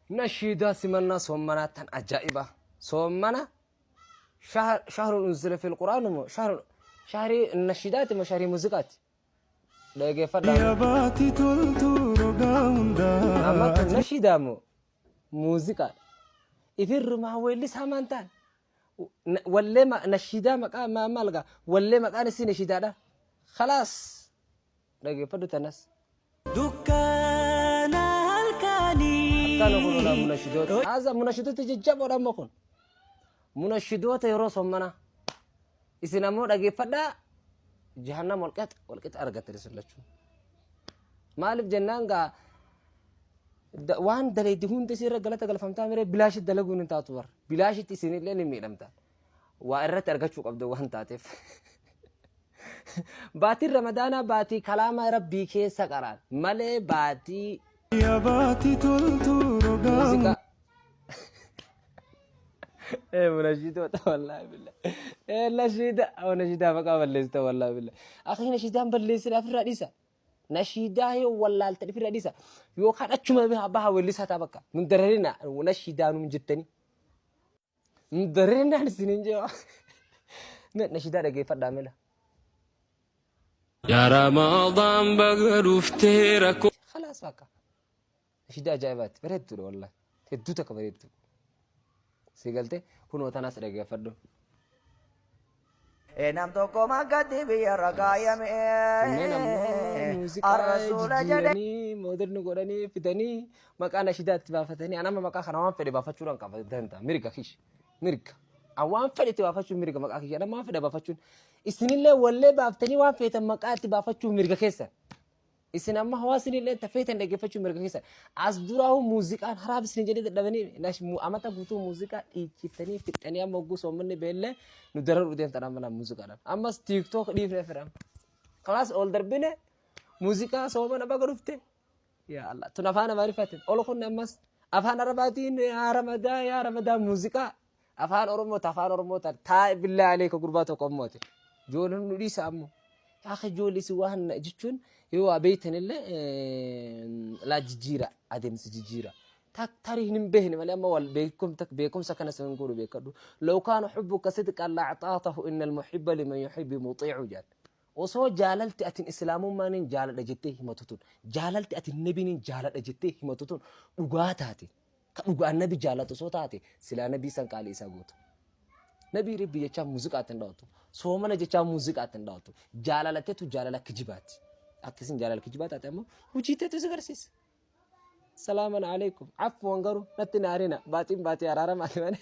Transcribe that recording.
Nashiidaa simannaa soommanaa tan ajaa'iba. Soommana shahrun unzila fil qur'aan moo shahrun shahrii nashiidaati moo shahrii muuziqaati? Dhageeffadhaa. Yaa baati toltuu rogaa hundaa. Amma kun nashiidaa moo muuziqaadha? Ifirrumaa weellisaa maan ta'an? Wallee nashiidaa maqaa maal gaa wallee maqaan isii nashiidaadha. Khalaas dhageeffadhu tanas. Dukkana halkanii. Akkana kun ola munashidoota. Haza munashidoota jajjaboodha amma kun. Munashidoota yeroo sommanaa. Isin ammoo dhageeffadhaa jahannam walqixa walqixa argattan isin lachuu. Maaliif jennaan gaa waan daleeddi hundi isirra galata galfamtaa miree bilaashitti dalaguun hin taatu bara. Bilaashitti isinillee ni miidhamta. Waa irratti argachuu qabda waan taateef. Baatiin Ramadaanaa baatii kalaama Rabbii keessa qaraan malee baatii Yaa baati toltuu rogaa muuziqaa. Ee munashidoota wallaahi billah. Ee nashiida nashiidaa maqaa balleessita wallaahi billah. Akhi nashiidaan balleessina ofirraa dhiisa. Nashiidaa yoo wallaalta ofirraa dhiisa. Yookaan achuma baha weellisaa ta'a bakka. Nun dararina nashiidaa nun jettanii. Nun dararinaan isiniin jee. Nashiidaa dhageeffadhaa mela. Yaa Ramadaan baga dhuftee rakkoo. Khalaas bakka. Nashiidaa ajaa'ibaati. Bareedduudha wallaahi. Hedduu takka bareeddu. Si galtee kunoo tanaas dhageeffadhu. Nam tokko makkatti biyyarra kaayame. Kunneen ammoo muuziqaa Arrasuula jedhe. jijjiiranii mooderni godhanii fidanii maqaa nashiidaa itti baafatanii an amma maqaa kana waan fedhe baafachuudhaan qaba danda'a mirga kish mirga an waan fedhe itti baafachuun mirga maqaa kiyya an waan fedhe baafachuun isinillee wallee baaftanii waan feetan maqaa itti baafachuun mirga keessan. Isin amma hawaasni illee ta feetan dhaggeeffachuu mirga keessan. As duraa'uu muuziqaan haraam isin jedhee dadhabanii amata guutuu muuziqaa dhiichiftanii fixxanii amma hogguu soommanni beellee nu dararuu deemtan amma laa muuziqaadhaan. Ammas tiiktook dhiifne firam. Kalaas ol darbine muuziqaa soomana baga dhufte. Yaa Allah tun afaan Amaariffaatiin ol kun ammas afaan Arabaatiin yaa Ramadaa yaa Ramadaa muuziqaa Afaan Oromoo ta afaan Oromoo ta taa billaa aleeka gurbaa tokko ammooti. Ijoolleen nu dhiisa ammoo. Akka ijoollee isin waan jechuun yoo waa beektan illee laa jijjiira adeemsa jijjiira. Tarii hin beekne malee amma wal beekumsa beekumsa kana sin godhu beekadhu. Law kaana hubbuka sidqan la'ataatahu innal muhibba liman yuhibbu mutii'u jedhan. Osoo jaalalti atin islaamummaan jaaladha jettee himatu tun jaalalti atin nabiin jaaladha jettee himatu tun dhugaa taate. Ka dhugaan nabi jaalatu osoo taate silaa nabii san qaalii isaa goota. Nabii rabbi jechaa muuziqaatti hin dhawatu. Soomana jechaa muuziqaatti hin dhawatu. Jaalalatetu jaalala kijibaati. Akkasiin jaalala kijibaa taate ammoo hojii teetu si garsiisa. Salaaman alaikum. Afwan garuu natti hin aarina. Baatiin baatii araaramaati malee.